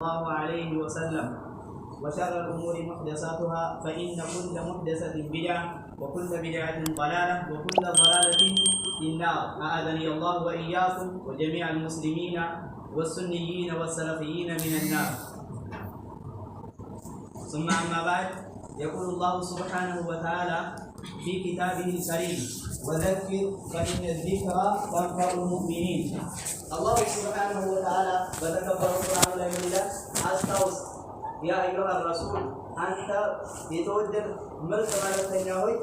الله عليه وسلم، وشر الأمور محدثاتها، فإن كل محدثة بدعة، وكل بدعة ضلالة، وكل ضلالة في النار. أعاذني الله وإياكم وجميع المسلمين والسنيين والسلفيين من النار. ثم أما بعد، يقول الله سبحانه وتعالى في كتابه الكريم: وذكر فإن الذكرى تنفع المؤمنين. الله سبحانه وتعالى በተከበረው ቁርአኑ ላይ ምን ይላል? አስታውስ ያ አዩሃ ረሱል፣ አንተ የተወደድ ምርጥ መልእክተኛ ሆይ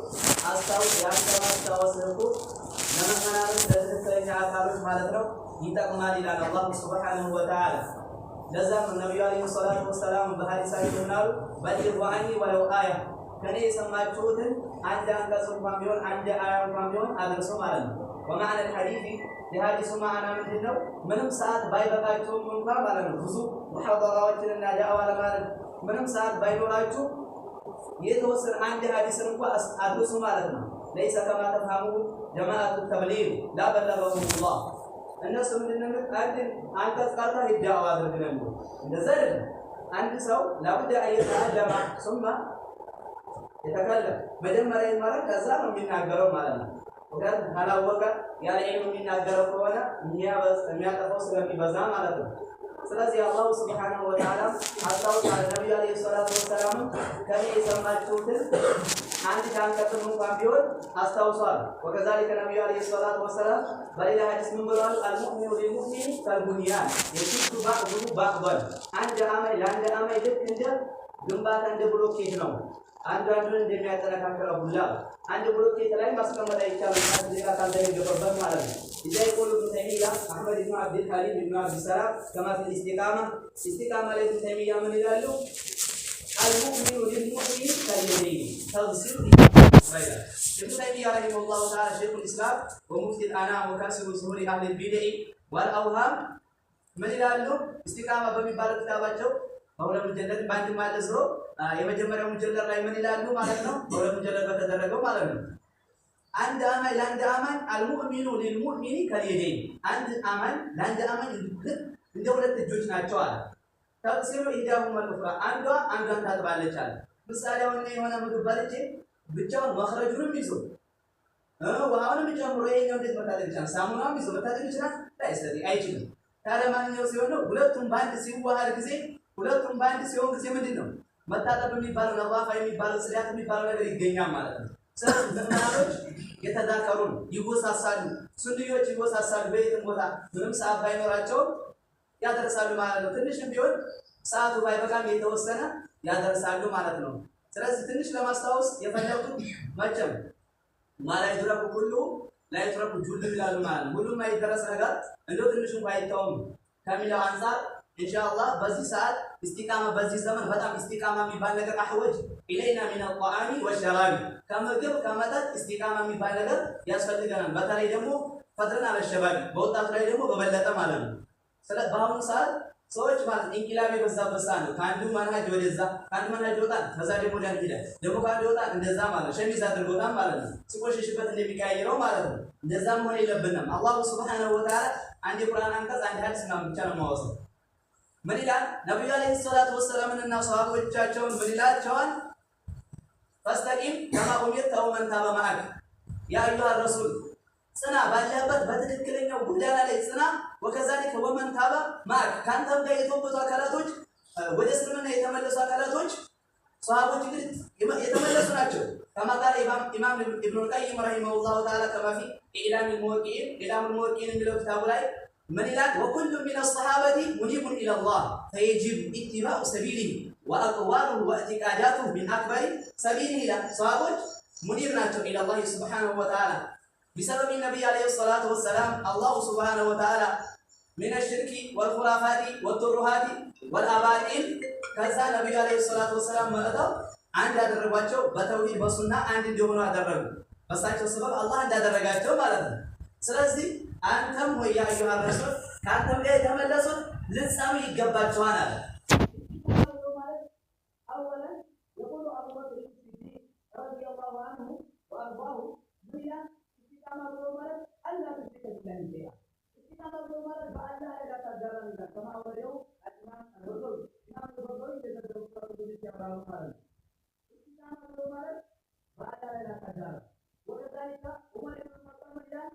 አስታውስ። የአንተ ማስታወስ እኮ ለምዕመናኖች፣ ለትክክለኛ አካሎች ማለት ነው፣ ይጠቅማል ይላል አላሁ ስብሓነሁ ወተዓላ። ለዛም ነው ነቢዩ ዓለይሂ ሰላቱ ወሰላም በሐዲሳቸው ምን አሉ? በሊጉ ዐኒ ወለው አያ፣ ከኔ የሰማችሁትን አንድ አንቀጽ እንኳን ቢሆን፣ አንድ አያ እንኳን ቢሆን አድርሶ ማለት ነው። ወማዕነ ልሐዲሲ፣ የሐዲሱ ማዕና ምንድን ነው? ምንም ሰዓት ባይበቃችሁም እንኳ ማለት ነው፣ ብዙ ሙሐደራዎችንና ዳዕዋ ለማለት ምንም ሰዓት ባይኖራችሁ የተወሰነ አንድ ሐዲስን እንኳ አድርሱ ማለት ነው። ለይሰ ከማ ተፍሀሙ ጀማዓቱ ተብሊግ ላ በለገሁም ላህ። እነሱ ምንድን ነው? አንድ አንቀጽ ቀርተህ ዳዕዋ አድርግ ነው የሚሉት። እንደዛ አይደለም። አንድ ሰው ላቡደ አየተዓለመ ሱመ የተከለም፣ መጀመሪያ ይማራል፣ ከዛ ነው የሚናገረው ማለት ነው። ምክንያቱም ካላወቀ ያለ ዒልም የሚናገረው ከሆነ የሚያጠፋው ስለሚበዛ ማለት ነው። ስለዚህ አላሁ ስብሓነሁ ወተዓላ አስታውሳል። ነቢዩ ዓለይሂ ሰላቱ ወሰላም ከኔ የሰማችሁትን አንድ አንቀጽም እንኳን ቢሆን አስታውሷል። ወከዛሊከ ነቢዩ ዓለይሂ ሰላቱ ወሰላም በሌላ ሐዲስ ምን ብለዋል? አልሙእሚኑ ሊልሙእሚን ከልቡንያን የሽዱ ባዕዱሁ ባዕዳን። አንድ አማኝ ለአንድ አማኝ ልክ እንደ ግንባታ፣ እንደ ብሎኬት ነው። አንዱ አንዱን እንደሚያጠነካክረው ሁላ አንድ ብሎኬት ላይ ማስቀመጥ አይቻልም፣ ሌላ ካልተደገፈበት ማለት ነው። إذا يقول ابن تيمية أحمد بن عبد الحليم بن عبد السلام كما في الاستقامة، استقامة لابن تيمية من ይላሉ? المؤمن للمؤمن كاليدين تغسل ይላል። ኢብኑ ተይሚያ رحمه الله تعالى، شيخ الإسلام ومفتي الأنام وكاسر ظهور أهل البدع والأوهام ምን ይላሉ? ኢስቲቃማ በሚባለው ኪታባቸው በሁለት ሙጀለድ፣ በአንድም አለ፣ ዝሮ የመጀመሪያው ሙጀለድ ላይ ምን ይላሉ ማለት ነው? በሁለት ሙጀለድ በተደረገው ማለት ነው። አንድ አማኝ ለአንድ አማኝ المؤمن للمؤمن كاليدين፣ አንድ አማኝ ለአንድ አማኝ ልክ እንደ ሁለት እጆች ናቸው አለ። تغسل إحداهما الأخرى፣ አንዷ አንዷን ታጥባለች አለ። ምሳሌ አሁን እኔ የሆነ ምግብ በልቼ ብቻውን መክረጁንም ይዞ ውሃውንም ጨምሮ ይሄኛው እንዴት መታጠብ ይችላል? ሳሙናውም ይዞ መታጠብ ይችላል? ላይስተቲ አይችልም። ታዲያ ማንኛው ሲሆን ነው? ሁለቱም በአንድ ሲዋሃድ ጊዜ፣ ሁለቱም በአንድ ሲሆን ጊዜ ምንድን ነው መታጠብ የሚባለው፣ ነዛፋ የሚባለው፣ ጽዳት የሚባለው ነገር ይገኛል ማለት ነው። ስለዚህ ምዕመናኖች የተዳከሩ ይጎሳሳሉ፣ ሱንዮች ይጎሳሳሉ። በየትም ቦታ ምንም ሰዓት ባይኖራቸውም ያደርሳሉ ማለት ነው። ትንሽም ቢሆን ሰዓቱ ባይበቃም የተወሰነ ያደርሳሉ ማለት ነው። ስለዚህ ትንሽ ለማስታወስ የፈለጉት መቼም ما لا يدرك كله لا يترك جله ይላሉ ማለት ነው። ሁሉም አይደረስ ነገር እንደው ትንሽ እንኳ አይተውም ከሚለው አንጻር ኢንሻአላህ በዚህ ሰዓት ኢስቲቃማ፣ በዚህ ዘመን በጣም ኢስቲቃማ የሚባል ነገር أحوج إلينا من الطعام والشراب፣ ከምግብ ከመጠጥ ኢስቲቃማ የሚባል ነገር ያስፈልገናል። በተለይ ደግሞ فضلا على الشباب፣ በወጣቱ ላይ ደግሞ በበለጠ ማለት ነው። ስለ በአሁኑ ሰዓት ሰዎች ማለት انقلاب የበዛበት ሰዓት ነው። ከአንዱ መንሀጅ ወደዛ፣ ከአንዱ መንሀጅ ይወጣል፣ ከዛ ደግሞ ወደ አንድ ይሄዳል፣ ደግሞ ከአንዱ ይወጣል፣ እንደዛ ማለት ነው። ሸሚዝ አድርጎታል ማለት ነው። ሲቆሽሽበት እንደሚቀያየረው ማለት ነው። እንደዛ መሆን የለብንም። አላሁ ስብሓነሁ ወተዓላ አንድ የቁርአን አንቀጽ፣ አንድ ሐዲስ ምናምን ብቻ ነው የማወሳው። ምን ይላል? ነቢዩ ዓለይሂ ሰላቱ ወሰላምን እና ሰሃቦቻቸውን ምን ይላቸዋል? فاستقم كما أمرت ومن تاب معك። يا أيها الرسول፣ ጽና፣ ባለህበት በትክክለኛው ጎዳና ላይ ጽና። وكذلك ومن تاب معك፣ ከአንተም ጋር የተወበቱ አካላቶች፣ ወደ እስልምና የተመለሱ አካላቶች፣ ሰሃቦች እንግዲህ የተመለሱ ናቸው። كما قال ኢማም ኢብኑል ቀይም رحمه الله تعالى كما في إعلام الموقعين፣ ኢዕላም አልሙወቂዒን የሚለው ኪታቡ ላይ ምን ይላል? وكل من الصحابة منيب إلى الله فيجب اتباع سبيله وأقواله واعتقاداته من أكبر سبيله ይላል። ሰሃቦች منيب ናቸው إلى الله سبحانه وتعالى بسبب النبي عليه الصلاة والسلام الله سبحانه وتعالى من الشرك والخرافات والترهات والأباطيل። ከዛ ነቢዩ ዓለይሂ ሰላቱ ወሰላም መጥተው አንድ ያደረጓቸው፣ በተውሂድ በሱና አንድ እንዲሆኑ አደረጉ። በሳቸው ሰበብ አላህ እንዳደረጋቸው ማለት ነው። ስለዚህ አንተም ወይ يا أيها الرسول ከአንተም ጋር የተመለሱት ልትጸኑ ይገባቸዋል አለ። أولا يقول أبو بكر الصديق رضي الله عنه وأرضاه ምን ይላል? ኢስቲቃማ ብሎ ማለት ألا تشرك بالله شيئا፣ ኢስቲቃማ ብሎ ማለት በአላህ ላይ ላታጋራ ይላል። كما أورده الإمام البغوي ነው ማለት ነው። ኢስቲቃማ ብሎ ማለት በአላህ ላይ ላታጋራ። ወከዛሊከ ዑመር ኢብኑ ኸጣብ ይላል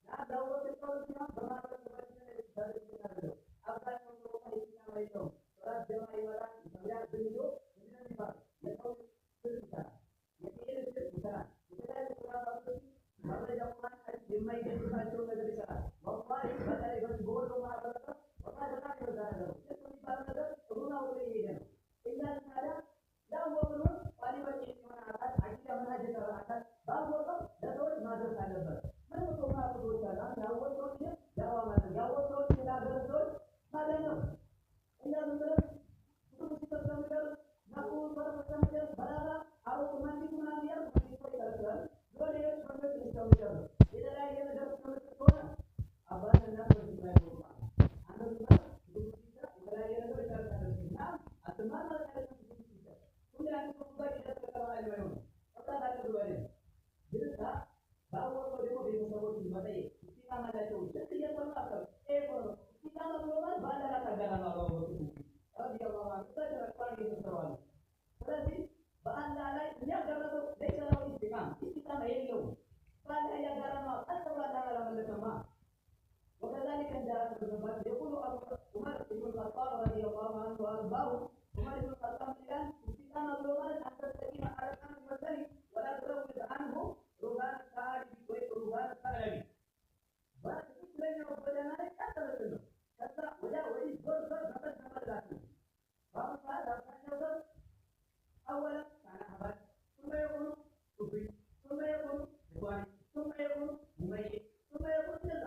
ለአቡበክር ቀውል በማለት አብዛኛው ሰው ኢስቲቃማ የለውም። ሶላት ጀማ ይመጣል፣ ይሰግዳል፣ ግን ሄዶ ምንድን ነው የሚባለው? የቀውል ስር ይሰራል፣ የፊዕል ስር ይሰራል። የተለያዩ ኹራፋቶች መረጃ ቁርአን ሐዲስ የማይደግፋቸውን ነገር ይሰራል። ወላሂ በተለይ በዚህ በወሎ ማህበረሰብ ወላሂ በጣም የበዛ ነገር ነው። ሽርክ የሚባለው ነገር እግሩን አውጥቶ እየሄደ ነው። እኛ ታዲያ ያወቅነውን ጣሊበል ዒልም የሆነ አካል አቂዳ መንሀጅ የሰራ አካል ባወቀው ለሰዎች ማድረስ አለበት። ምንም እኮ የማያውቁ ሰዎች አሉ። አሁን ያወቀውን ይሄ ዳዕዋ ማድረግ ያወቀውን ለሀገር ሰዎች ማለት ነው። እኛ ዝም ብለን ኩቱቡ ሲተር እስከምንጨርስ ነህው ሰርፍ እስከምንጨርስ በላጋ አሩቅ መንዲቅ ምናምን እያልን መንዲቅ እኮ ይከለክላል። ሌሎች መንገድ እስከምንጨርስ የተለያየ ነገር እስከምንጽፍ ከሆነ አባትና እናት በዚህ ላይ ይወጣል። አንተ ዝም ብለህ ኩቱቡ ሲተር የተለያየ ነገር ይከለክላል እና አትማር ማለት አይደለም። ኩቱቡ ሲተር ሁሌ አንድ ሰው ጉባኤ ይደረጋል አይሆንም። መቅጣት አለብህ በደንብ ግን እዛ ባወቀው ደግሞ ቤተሰቦችን መጠየቅ ኢስቲቃማ ያላቸው ልክ እየሰሩ አሰብ ይሄ እኮ ነው ኢስቲቃማ ብሎ ማለት በአላህ ላታጋራ ነው አሉ አቡበክር ረዲየላሁ ዐንሁ። እሳቸው ቁርአን እየፈሰሩ አሉ። ስለዚህ በአላህ ላይ የሚያጋራ ሰው ለይሰ ለሁ ኢስቲቃማ ኢስቲቃማ የለውም። በአላህ እያጋራ ነው። ቀጥ ብሎ አላህን አላመለከማ። ወከዛሊከ እንዳያስብባቸው የቁሉ አቡ ዑመር ኢብኑ ኸጣብ ረዲየላሁ ዐንሁ ወአርዳሁ ዑመር ኢብኑ ኸጣብ ምን ይላል? ኢስቲቃማ ብሎ ማለት አን ተስተቂመ ዐለ አልአምሪ ወነህይ ወላ ትረውድ ዐንሁ ሩባን ሰዓሊቢ ወይ ሩባን ሰዕለቢ በትክክለኛው ጎዳና ላይ ቀጥ ብትል ነው። ከዛ ወዲያ ወዲህ ዞር ዞር ዘመድ ዘመድ አትልም። በአሁኑ ሰዓት አብዛኛው ሰው أولا كان أحباش ثم يكون صوفي ثم يكون إخواني ثم يكون مميز ثم يكون እንደዛ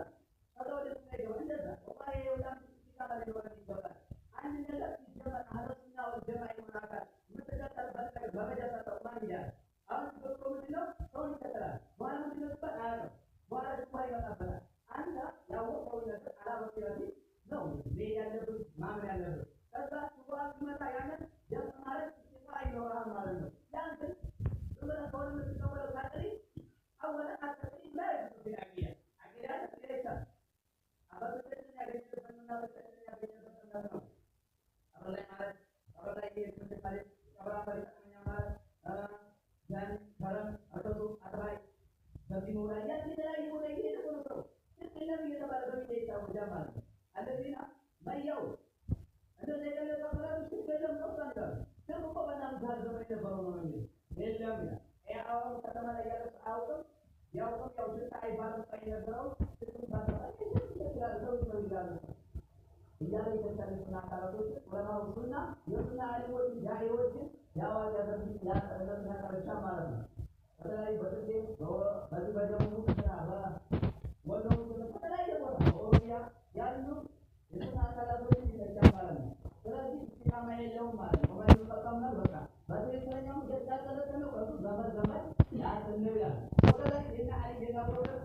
ከዛ ወደ ሱና ይገባል። እንደዛ ወላሂ ይሄ በጣም ኢስቲቃማ ሊኖረን ይገባል። አንድ ነገር ሲጀመር አህለ ሱና ወል ጀማዓ የሆነ አካል የምትከተልበት ነገር በመጀመሪያ ቁርአን ይላል። አሁን ችግሩ ምንድን ነው? ሰውን ይከተላል። በኋላ ምንድን ነው ሲባል አያውቅም። በኋላ ሽቡሃ ይመጣበታል። አንተ ያወቀውን ነገር አላ በሲረቲ ነው መሄድ ያለብህ ማመን ያለብህ። ከዛ ሽቡሃ ሲመጣ ያንን ደም ማለት ኢስቲቃማ ይኖርሃል ማለት ነው። ያን ግን ዝም ብለህ ሰውን የምትቀበለው ታቅሪ አወለ አተቅሪ ላ የጁዙ ፊል አቂዳ አቂዳ ተቅሪር አይቻልም። አባቶቻችን ያገኘንበት እናቶቻችን ያገኘንበት እምነት ነው። ቀብር ላይ ማለት ቀብር ላይ እየሄድክ እንትን ማለት ቀብር አፈር ይጠቅመኛል ማለት ያን ከረም አተቱ አጥባይ በዚህ ኑራ ያን የተለያየ ቦታ እየሄደ እኮ ነው ሰው ሽርክ የለም እየተባለ በሚዲያ ይታወጃል ማለት ነው። አለዚነ መየው እንደዚህ የገለጸ አካላት ሽርክ የለም ጠፍቷል ይላሉ። ሽርክ እኮ በእነ ጃህል ዘመን የነበረው ነው የሚሉት የለም ይላል። ይሄ አሁን ከተማ ላይ ያለ ሰው አያውቅም። ያውቅም ያው ሽርክ አይባልም ሳይ የነበረው ሽርክ የሚባል ነገር ሽርክ ይላል ሰው ሰው ይላሉ እያለ የተቻለ አካላቶች ዑለማው ሱና የሱና አሊሞችን ዳዒዎችን ዳዋ ያደርጉ ያጠረን ያቀርቻ ማለት ነው። በተለይ በስልጤ በዚህ በደቡብ እና በወሎ በተለያየ ቦታ በኦሮሚያ ያሉ የሱና አካላቶችን ይተቻል ማለት ነው። ስለዚህ ኢስቲቃማ የለውም ማለት ነው። ዑመር ኢብኑ ኸጣብ ነው በቃ በትክክለኛው ያጠለጠለ ነው እሱ ዘመድ ዘመድ ያጥነው ይላል። ወከዛሊክ የነ አሊ የነ አቡበክር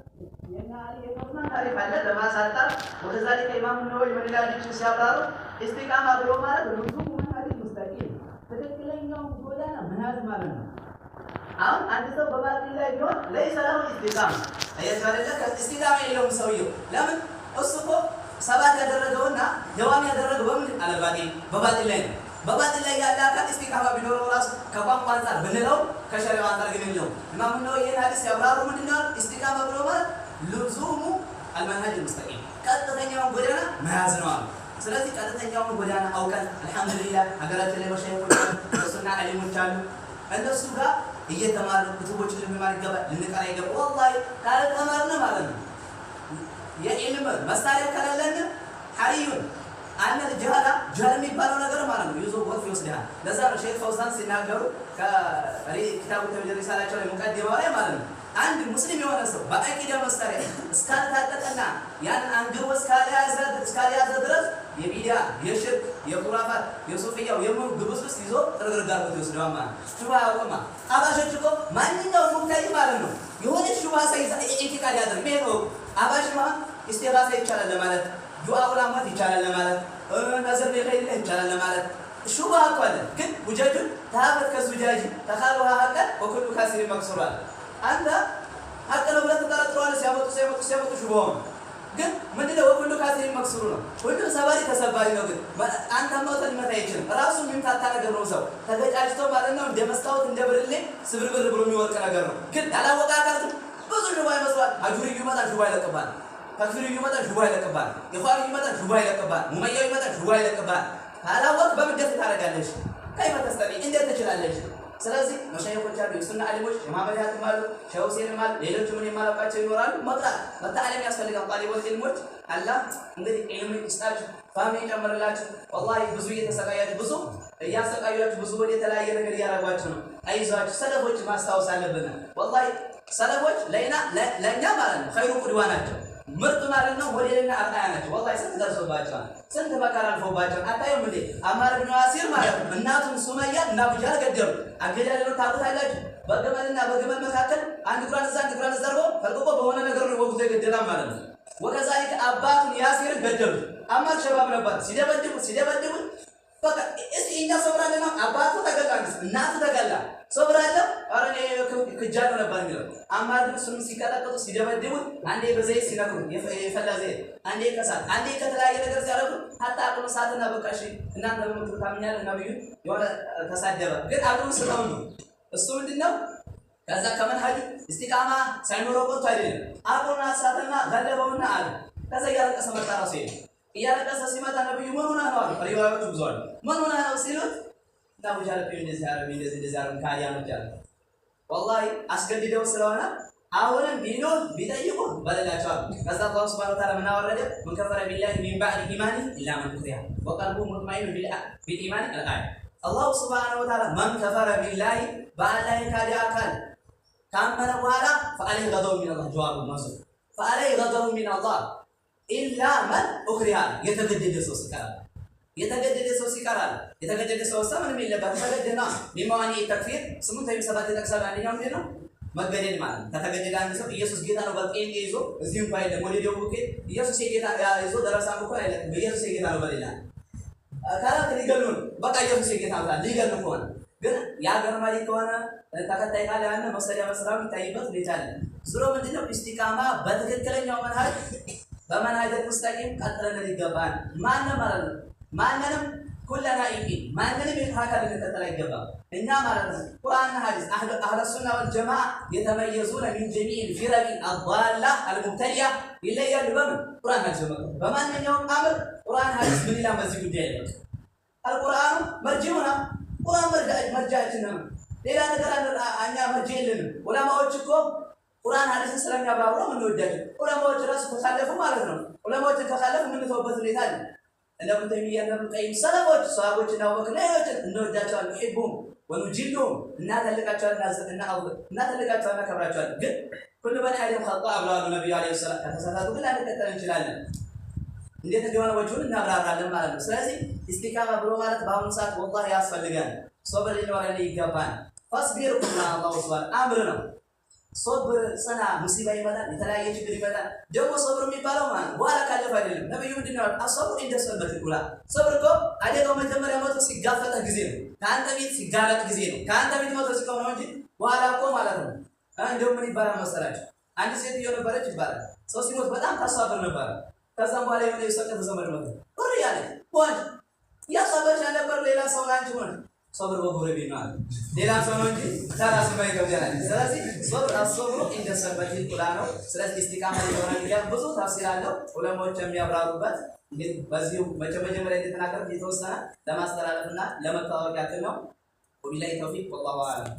የነ አሊ የነ ዑስማን ታሪክ አለ ለማሳጠር። ወከዛሊከ ኢማሙ ነወዊ ምን ይላል ይህችን ሲያብራሩ ኢስቲቃማ ብሎ ማለት ሉዙሙ መንሀጅ ሙስተቂም ትክክለኛውን ጎዳና መያዝ ማለት ነው። አሁን አንድ ሰው በባጢል ላይ ቢሆን ለይሰ ለሁ ኢስቲቃማ አያችሁ አይደለ? ኢስቲቃማ የለውም ሰውየው። ለምን እሱ እኮ ሰባት ያደረገውና ደዋም ያደረገው በምንድን አለ ባጢል በባጢል ላይ ነው። በባጢል ላይ ያለ አካል ኢስቲቃማ ቢኖረው ራሱ ከቋንቋ አንጻር ብንለው ከሸሪዓው አንጻር ግን የለውም። ኢማሙ ነወዊ ይህን ሐዲስ ሲያብራሩ ምንድን ነው ያሉት? ኢስቲቃማ ብሎ ማለት ሉዙሙ አልመንሀጅ ሙስተቂም ቀጥተኛውን ጎዳና መያዝ ነው አሉ። ስለዚህ ቀጥተኛውን ጎዳና አውቀን አልሐምዱሊላህ ሀገራችን ላይ መሻይኾች አሉ፣ የሱና ዓሊሞች አሉ። እነሱ ጋር እየተማርን ኩቱቦችን ልንማር ይገባል፣ ልንቀራ ይገባል። ወላሂ ካልተማርን ማለት ነው የዒልም መሳሪያ ከሌለን ሐሪዩን አነ ጀሃላ ጀህል የሚባለው ነገር ማለት ነው ይዞ ጎርፍ ይወስድሃል። ለዛ ነው ሼክ ፈውዛን ሲናገሩ ከኪታቡ ተብጂር ሪሳላቸው ላይ ሙቀዲማው ላይ ማለት ነው አንድ ሙስሊም የሆነ ሰው በአቂዳ መሳሪያ እስካልታጠቀና ያን አንግቦ እስካልያዘ ድረስ የቢድዓ የሽርክ የኹራፋት የሱፍያው የምኑ ግብስብስ ይዞ ጥርግርግ አድርጎት ይወስደዋል ማለት ነው። ሹብሃ አያውቅማ። አባሾች እኮ ማንኛውም ሙብተዲ ማለት ነው የሆነ ሹብሃ ሳይዝ ኢዕቲቃድ ያደርግ ይሄ ነው አባሽ ማለት ኢስቲጋሳ ይቻላል ለማለት ዱዓ ኡላማት ይቻላል ለማለት ነዝር ለገይሪላህ ይቻላል ለማለት ሹብሃ እኮ አለ። ግን ሁጀጁን ተሀበት ከዙጃጂ ተኻሉሃ ሀቀን ወኩሉ ካሲሪን መክሱር አለ። አንተ ሀቅ ነው ብለህ ትጠረጥረዋለህ። ሲያመጡ ሲያመጡ ሲያመጡ ሹብሃውን ግን ምንድነው? ወኩሉ ካሲሪን መክሱሩ ነው። ሁሉም ሰባሪ ተሰባሪ ነው። ግን አንተ መውተህ ሊመታ አይችልም። ራሱ የሚምታ የሚምታታ ነገር ነው። ሰው ተገጫጭቶ ማለት ነው እንደ መስታወት እንደ ብርሌ ስብርብር ብሎ የሚወርቅ ነገር ነው። ግን ያላወቀ አካል ግን ብዙ ሹባ ይመስሏል። አጁሪዩ ይመጣል፣ ሹባ ይለቅባል። ተክፊሪዩ ይመጣል፣ ሹባ ይለቅባል። ኢኽዋንዩ ይመጣል፣ ሹባ ይለቅባል። ሙመያው ይመጣል፣ ሹባ ይለቅባል። ካላወቅ በምን ደፍ ታደርጋለሽ? ከይፈ ተስተቢ እንዴት ትችላለሽ? ስለዚህ መሻይኾች አሉ፣ የሱና አሊሞች የማመዳትም አሉ፣ ሸህ ሁሴንም አሉ፣ ሌሎችም እኔ የማላውቃቸው ይኖራሉ። መቅራት መታዓለም ያስፈልጋል። ጣሊቦል ዒልሞች አላህ እንግዲህ ዒልም ይስጣችሁ፣ ፋህም ይጨምርላችሁ። ወላሂ ብዙ እየተሰቃያችሁ ብዙ እያሰቃያችሁ ብዙ ወደ የተለያየ ነገር እያደረጓችሁ ነው። አይዟችሁ፣ ሰለፎች ማስታወስ አለብን። ወላሂ ሰለፎች ለእኛ ማለት ነው ኸይሩ ቁድዋ ናቸው። ምርጥ ማለት ነው ሞዴልና አርአያ ናቸው። ወላሂ ስንት ደርሶባቸዋል፣ ስንት መከራ አልፎባቸዋል። አታዩም እንዴ አማር ብን ያሲር ማለት ነው እናቱን ሱመያን እና አቡጃህል ገደሉ። አገዳደሉን ታውቁታላችሁ። በግመልና በግመል መካከል አንድ እግሯን እዛ አንድ እግሯን እዛ አድርጎ ፈልቅቆ በሆነ ነገር ነው ወግቶ የገደላት ማለት ነው። وكذلك አባቱን ያሲርን ገደሉት። አማር ሸባብ ነበር። ሲደበድቡት ሲደበድቡት በቃ እስቲ እኛ ሶብር አለና አባቱ ተገላ፣ እናቱ ተገላ፣ ሶብር አለ። ኧረ እኔ ክጃለሁ ነበር የሚለው አማር ግን እሱንም ሲቀጠቅጡ ሲደበድቡት፣ አንዴ በዘይት ሲነክሩት የፈላ ዘይት፣ አንዴ ከሳት፣ አንዴ ከተለያየ ነገር ሲያደርጉ ሀታ አቅሉ ሳትና በቃ እሺ እናንተ በምትሉ ታምኛለህ። ነብዩን የሆነ ተሳደበ፣ ግን አቅሉን ስተው ነው እሱ ምንድን ነው ከዛ ከመንሀጁ እስቲቃማ ሳይኖረው ቀርቶ አይደለም። አቅሉን አሳተና ገለበውና አለ። ከዛ እያለቀሰ መጣ ራሱ ይሄ እያለቀሰ ሲመጣ ነብዩ ምን ሆነህ ነው አሉ። ሪዋያዎቹ ብዙ አሉ። ምን ሆነህ ነው ሲሉት እና አቡጃህል እኮ እንደዚህ አደረጉኝ እንደዚህ እንደዚህ አደረጉኝ ከሃዲያኖች አለ። ወላሂ አስገድደው ስለሆነ አሁንም ቢኖር ቢጠይቁ በሌላቸው አሉ። ከዛ አላሁ سبحانه وتعالى ምን አወረደ? من كفر بالله من بعد إيمانه إلا من أكره وقلبه مطمئن بالإيمان الآية። አላሁ سبحانه وتعالى من كفر بالله በአላህ የካደ አካል ካመነ በኋላ فعليه غضب من الله ጀዋቡ መልሱ فعليه غضب من الله إلا من أكره የተገደደ ሰው ሲቀራል የተገደደ ሰው ሲቀራል የተገደደ ሰው ምንም የለበት ተገደና من موانع التكفير 8 ወይም 7 ይጠቅሳሉ። አንደኛው ምንድን ነው? መገደል ማለት ነው። ከተገደለ አንድ ሰው ኢየሱስ ጌታ ነው በል ይዞ እዚህ እንኳን የለም ወደ ደቡብ ከሄድ ኢየሱስ የጌታ ይዞ ደረሳ እንኳን አይለቅም። ኢየሱስ የጌታ ነው በሌላ ካላት ሊገሉን በቃ ኢየሱስ የጌታ ነው ሊገሉ ከሆነ ግን የሀገር መሪ ከሆነ ተከታይ ካለ ያን መሰሪያ መስራው ይታይበት ሁኔታ አለ። ዙሮ ምንድነው ኢስቲቃማ በትክክለኛው መንሀጅ በመንሀጅ ሙስተቂም ቀጥለን ይገባል። ማንም ማለት ነው ማንንም ኩለና ኢቂን ማንንም የካካል ልንከተል አይገባም። እኛ ማለት ነው ቁርአንና ሐዲስ أهل السنة والجماعة يتميزون من جميع الفرق الضالة المبتدعة ይለያሉ። በምን ቁርአን ሐዲስ በመከተል በማንኛውም አምር ቁርአን ሐዲስ ምን ይላል በዚህ ጉዳይ ላይ القرآن مرجعنا ቁርአን መርጃችን ነው። ሌላ ነገር እኛ መርጃ የለንም። ዑለማዎች እኮ ቁርአን ሐዲስን ስለሚያብራሩ ነው የምንወዳቸው። ዑለማዎች ራሱ ከካለፉ ማለት ነው ዑለማዎችን ከካለፉ የምንተውበት ሁኔታ አለ። እነ ኢብኑ ተይሚያ እነ ኢብኑ ቀይም ሰለፎች ሰሃቦች እና አቡበክር ሌሎችን እንወዳቸዋለን። نحبهم ونجلهم እናተልቃቸዋለን፣ እናተልቃቸዋለን፣ እናከብራቸዋለን። ግን كل بني آدم خطاء ብለዋል ነቢዩ عليه السلام። ከተሳሳቱ ግን ላንከተል እንችላለን። እንዴት እንደሆነ ወጅሁን እናብራራለን ማለት ነው። ስለዚህ ኢስቲቃማ ብሎ ማለት በአሁኑ ሰዓት ወላሂ ያስፈልጋል። ሶብር ሊኖረን ይገባል። فاصبر ቁና አላሁ سبحانه አምር ነው። ሶብር ጽና። ሙሲባ ይመጣል፣ የተለያየ ችግር ይመጣል። ደግሞ ሶብር የሚባለው ማለት ነው በኋላ ካለፈ አይደለም። ነብዩ ምንድን ነው الصبر عند الصدمة الأولى። ሶብር እኮ አደጋው መጀመሪያ መቶ ሲጋፈጠህ ጊዜ ነው፣ ከአንተ ቤት ሲጋረጥ ጊዜ ነው፣ ከአንተ ቤት መቶ ሲቆም ነው እንጂ በኋላ እኮ ማለት ነው። እንደውም ምን ይባላል መሰላችሁ? አንድ ሴትዮ ነበረች ይባላል። ሰው ሲሞት በጣም ታሳብር ነበረ። ከዛም በኋላ የሆነ የሰቀተ ዘመድ መጣ። ሩር ያለ ወንድ እያሳበርሽ ነበር፣ ሌላ ሰው ላንቺ ሆነ። ሶብር በጎረቤት ነው አለ። ሌላ ሰው ነው እንጂ ተራስ የማይከብድ። ስለዚህ ሶብር الصبر عند الصدمة الأولى ነው። ስለዚህ ኢስቲቃማ የሆነ ነገር ብዙ ተፍሲር አለው ዑለማዎች የሚያብራሩበት። እንግዲህ በዚሁ መጀመሪያ እንደተናገርኩት የተወሰነ ለማስተላለፍና ለመታወቅ ያክል ነው። وبالله التوفيق والله أعلم።